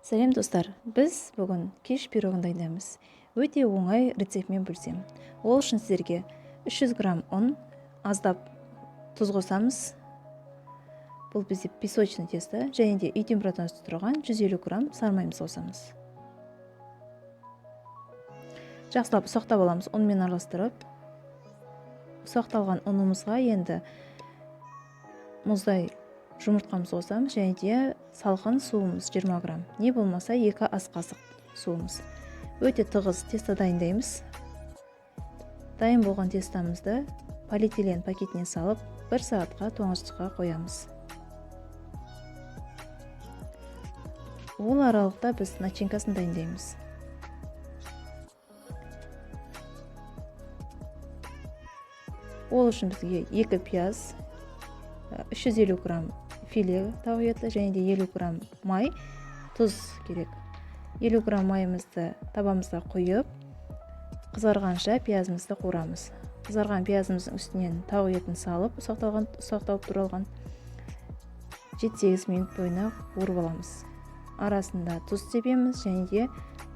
Сәлем, достар! Біз бүгін киш пирогын дайындаймыз. Өте оңай рецептімен бөлісемін. Ол үшін сіздерге 300 грамм ұн, аздап тұз қосамыз. Бұл бізде песочный тесто, және де үй температурасында тұрған 150 грамм сары майымызды қосамыз. Жақсылап ұсақтап аламыз, ұнмен араластырып. Ұсақталған ұнымызға енді мұздай жұмыртқамызды қосамыз, және де салқын суымыз 20 грамм, не болмаса 2 ас қасық суымыз. Өте тығыз тесто дайындаймыз. Дайын болған тестомызды полиэтилен пакетіне салып, 1 сағатқа тоңазытқышқа қоямыз. Ол аралықта біз начинкасын дайындаймыз. Ол үшін бізге 2 пияз, 350 грамм филе тауық еті және де 50 грамм май, тұз керек. 50 грамм майымызды табамызға құйып, қызарғанша пиязымызды қуырамыз. Қызарған пиязымыздың үстінен тауық етін салып, ұсақталып туралған 7-8 минут бойына қуырып аламыз. Арасында тұз себеміз және де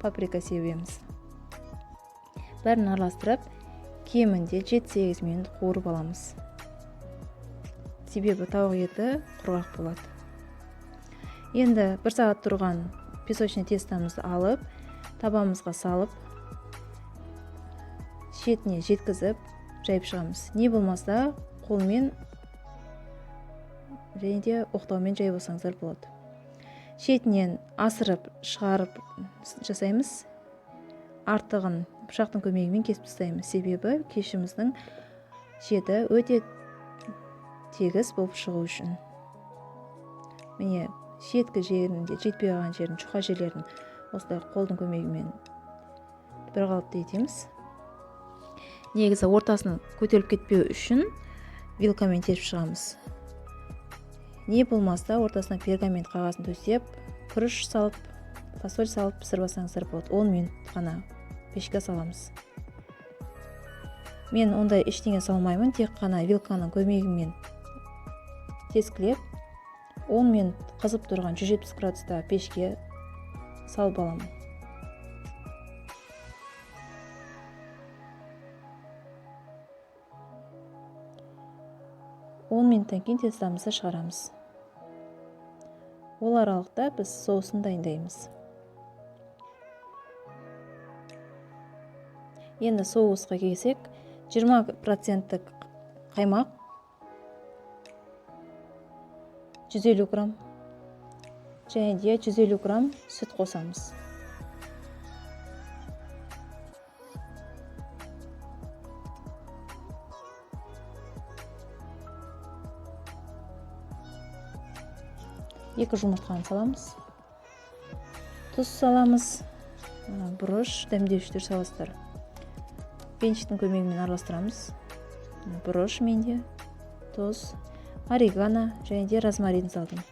паприка себеміз. Бәрін араластырып, кемінде 7-8 минут қуырып аламыз. Себебі тауық еті құрғақ болады. Енді 1 сағат тұрған песочный тестомызды алып, табамызға салып, шетіне жеткізіп, жайып шығамыз. Не болмаса, қолмен және де оқтаумен жайып алсаңыздар болады. Шетінен асырып шығарып жасаймыз. Артығын пышақтың көмегімен кесіп тастаймыз. Себебі кешіміздің шеті өте тегіс болып шығу үшін. Міне, шеткі жерінде, жетпей қалған жерін, жұқа жерлерін осылай қолдың көмегімен бір қалыпты етеміз. Негізі ортасын көтеріліп кетпеу үшін вилкамен теріп шығамыз. Не болмаса ортасына пергамент қағазын төсеп, күріш салып, фасоль салып пісіріп алсаңыздар болады. 10 минут қана пешке саламыз. Мен ондай ештеңе салмаймын, тек қана вилканың көмегімен тескілеп, 10 минут қызып тұрған 170 градуста пешке салып аламын. 10 минуттан кейін тестомызды шығарамыз. Ол аралықта біз соусын дайындаймыз. Енді соусқа келсек, жиырма проценттік қаймақ 150 грамм және де 150 грамм сүт қосамыз. Екі жұмыртқаны саламыз, тұз саламыз, бұрыш, дәмдеуіштер саласыздар. Венчиктің көмегімен араластырамыз. Бұрыш менде, тұз, орегано және де розмарин салдым.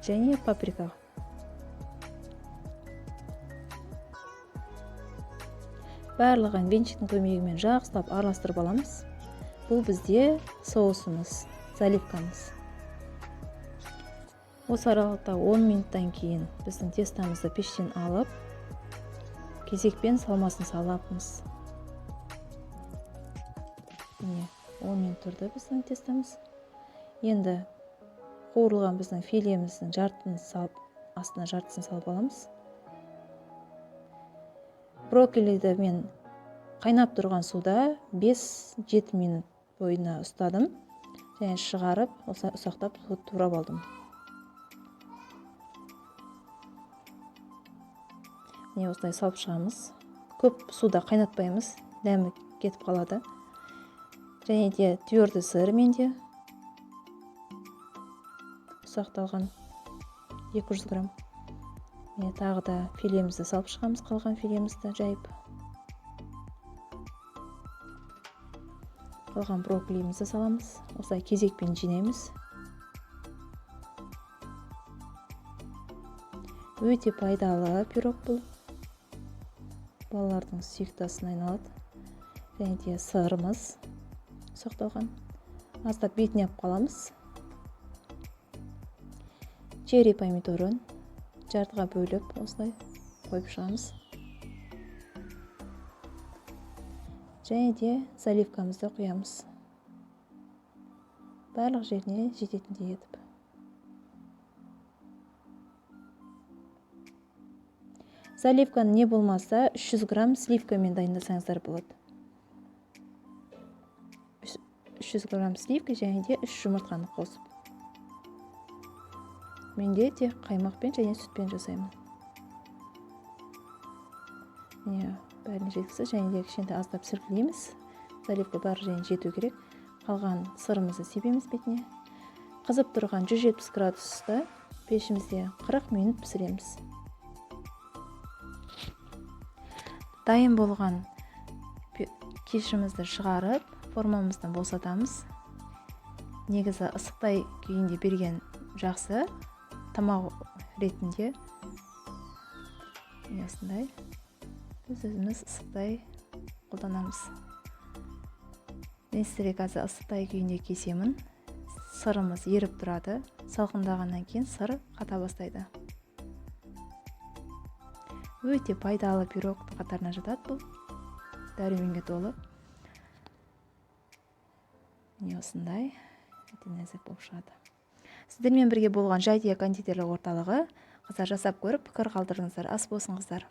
Және паприка. Барлығын венчиктің көмегімен жақсылап араластырып аламыз. Бұл бізде соусымыз, заливкамыз. Осы аралықта 10 минуттан кейін біздің тестомызды пештен алып, кезекпен салмасын саламыз. Міне, 10 минут тұрды біздің тестомыз. Енді қуырылған біздің филеміздің жартысын салып, астына жартысын салып аламыз. Брокколиді мен қайнап тұрған суда 5-7 минут бойына ұстадым. Және шығарып, осылай ұсақтап турап алдым. Міне, осылай салып шығамыз. Көп суда қайнатпаймыз, дәмі кетіп қалады. Және де твердый сыр менде ұсақталған 200 грамм. Міне, тағы да филемізді салып шығамыз, қалған филемізді жайып. Қалған брокколиімізді саламыз. Осылай кезекпен жинаймыз. Өте пайдалы пирог бұл. Балалардың сүйікті асына айналады. Және де сырымыз ұсақталған. Аздап бетіне алып қаламыз. Черри помидорын жартыға бөліп осылай қойып шығамыз. Және де заливкамызды құямыз. Барлық жеріне жететіндей етіп. Заливканы не болмаса 300 грамм сливкамен дайындасаңыздар болады. 300 грамм сливка және де 3 жұмыртқаны қосып. Менде тек қаймақпен және сүтпен жасаймын. Міне, бәріне жеткізді. Және де кішкентай аздап сіркелейміз. Заливка барлық жеріне жету керек. Қалған сырымызды себеміз бетіне. Қызып тұрған 170 градуста пешімізде 40 минут пісіреміз. Дайын болған кешімізді шығарып, формамыздан босатамыз. Негізі ысықтай күйінде берген жақсы, тамақ ретінде. Міне осындай. Біз өзіміз ысықтай қолданамыз. Мен сіздерге қазір ысықтай күйінде кесемін. Сырымыз еріп тұрады. Салқындағаннан кейін сыр қата бастайды. Өте пайдалы пирогтың қатарына жатады бұл. Дәруменге толы. Міне осындай өте нәзік болып шығады. Сіздермен бірге болған Жайдия кондитерлік орталығы. Қыздар, жасап көріп пікір қалдырыңыздар. Ас болсын, қыздар.